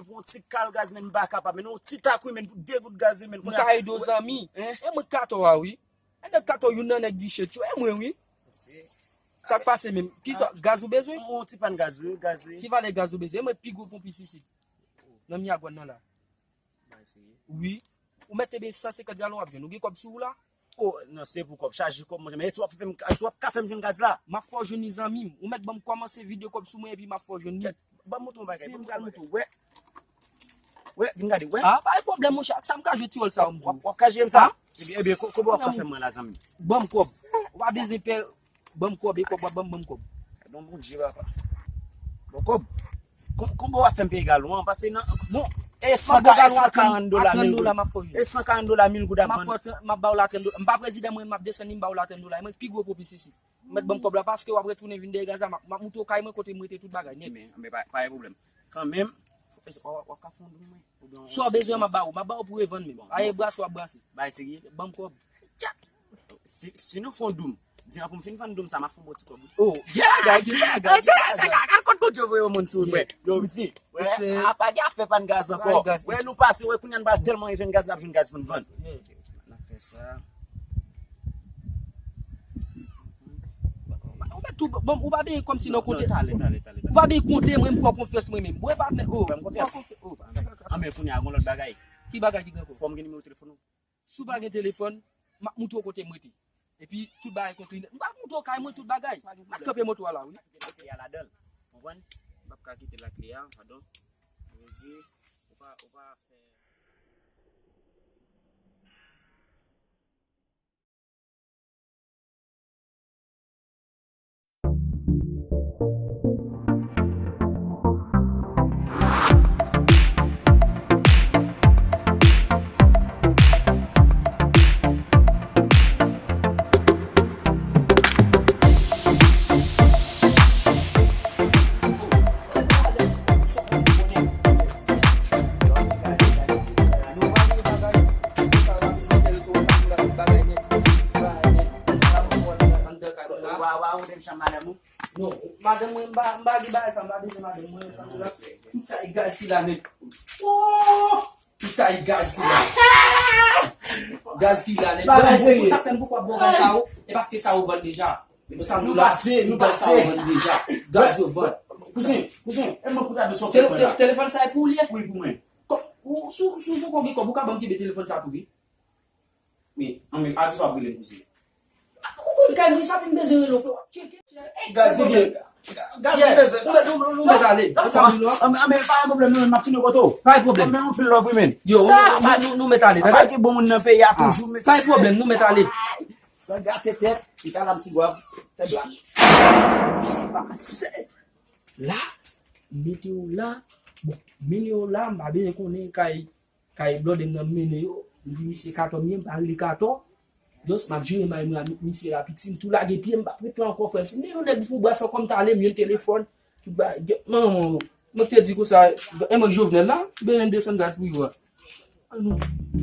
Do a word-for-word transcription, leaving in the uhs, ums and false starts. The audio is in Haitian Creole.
Pou yon ti kal gaz, men, m pa kapab, men, yon ti tak, wi, men, pou de gout gaz, wi, men. M ka ede w, zanmi. Hein? E mwen k katò a, wi. E nèg katò, youn nan nèg dichèt yo, e mwen, wi. Sa k pase menm? Kisa, gaz ou bezwen? Yon ti pàn gaz, wi, gaz, wi. Ki valè gaz ou bezwen? E mwen pi gwo ponpis isit. Nan Miragwàn nan la. Bay serye. Wi. Ou mèt te bay san senkant galon, w ap jwenn. Ou gen kòb sou ou la? Oh, non, se pou kòb. Chaje kòb, monchè. Men si w ap fè m, si w ap ka fè m jwenn gaz la. M ap fè w jwenn li, zanmi m. Ou mèt ban m kòmanse vide kòb sou mwen epi m ap fè w jwenn li. Kèt, ban m montre w bagay. Ban m pral montre w. Wè. Wè, vin gade, wè. Ah, pa gen pwoblèm, monchè. Ak sa m ka jwe ti wòl sa, w ap di w. W ap ka jere m sa? Ah? Ebyen, ebyen, ko-, kòman w ap ka fè m mwen la, zanmi? Ban m kòb. Ou pa bezwen pè, ban m kòb, e kòb w ap ban m, ban m kòb. Bon, Bondye, papa. Bon, kòb. Kon-, kòman w ap fè m peye galon an? Pase nan, bon, e san, e san karant dola, mil goud. E san karant dola, mil goud ap vann. M ap ba w la trant dola. M pa prezidan mwen, m ap desann li, m ba w la trant dola. Mwen pi gwo ponpis isit. Mèt ban m kòb la, paske w ap retounen vin dèyè gaz la, m ap, m ap montre w kay mwen kote m rete tout bagay nèt. Men, men pa, pa gen pwoblèm. Kanmenm, w, w ap ka fè yon doum mwen? Oubyen yon... Si w bezwen, m ap ba ou, m ap ba ou pou revann menm. Bon, aye, bon. Brase w ap brase. Bay serye? Ban m kòb. Si, si nou fè yon doum, di an pou m fin vann doum sa, m ap fè yon bon ti kòb, wi. Oh, gen bagay, gen bagay, gen bagay. Al kont Bondye voye yon moun sou ou, wè. Yo, m di, wè, a pa gen afè pa n gaz ankò. Wè, nou pase, wè, kounye a n pral tèlman jwenn gaz, n ap jwenn gaz pou n vann. N ap fè sa. Ou mèt tou, bon, ou pa bezwen kòmsi nan konte. Non, talè, talè, talè, talè. Ou pa bezwen konte, mwen, m fè w konfyans mwen menm. Mwen pa mèt, oh, m fè w konfyans. Anben, kounye a, gon lòt bagay. Ki bagay ki gen ankò? Fò m gen nimewo telefòn ou. Si w pa gen telefòn, m ap montre w kote m rete. Epi, tout bagay kontre nèt. M pral montre w kay mwen, tout bagay. M ap kanpe moto a la, wi. Kite lakle a ladan l. Konprann? M p ap ka kite lakle a, padon. Sa vle di, ou pa, ou pa fè Wa, wa, ou te m chanm madanm ou? Non, madanm mwen, m pa, m pa gen bagay sa, m pa bezwen madanm mwen, sa, sa. Tout sa e gaz ki la nèt. Oh! Tout sa e gaz ki la. Gaz ki la nèt. Bagay serye. Sa fè m poko ap bon gaz sa yo, e paske sa yo vann deja. Nou pase, nou pase. Gaz yo vann. Kouzen, kouzen, e mwen pou ta de sòt. Telefòn sa e pou ou li ye? Wi, pou mwen. Kòm, ou, si w, si w poko gen kòb, ou ka ban m kenbe telefòn sa tou, wi. Wi, anben, a kisa w ap rele m kouzen? Ou konn kay mwen, sa vin bezwen rele w, fò w ap tcheke. Gaz ki gen. Gaz ki bezwen. Ou mèt, ou, ou mèt ale. Anben, pa gen pwoblèm, non, m ap tounen kote w. Pa gen pwoblèm. Anben, anpil love, wi, men. Yo, nou, nou, nou mèt ale, tande? Pa gen bon moun nan peyi a toujou, mesye. Pa gen pwoblèm, nou mèt ale. Sa gate tèt, li ka la m ti gwav, fè blag. La, mete w la, bon, mennen w la, m pa bezwen konnen kay Kay blòdè m nan m mennen yo. M di misye katò m ye, m pa rele katò. Just m ap jere may mwen avèk misye la, piti m tou lage pye, m p ap ret la ankò, frè m. Si m te yon nèg fou bras ankò, m ta ale m jwenn telefòn. Tout bagay, manman, mwen te di konsa, e mwen k Jovenel la, m bezwen desann gaz pou yo a. An nou.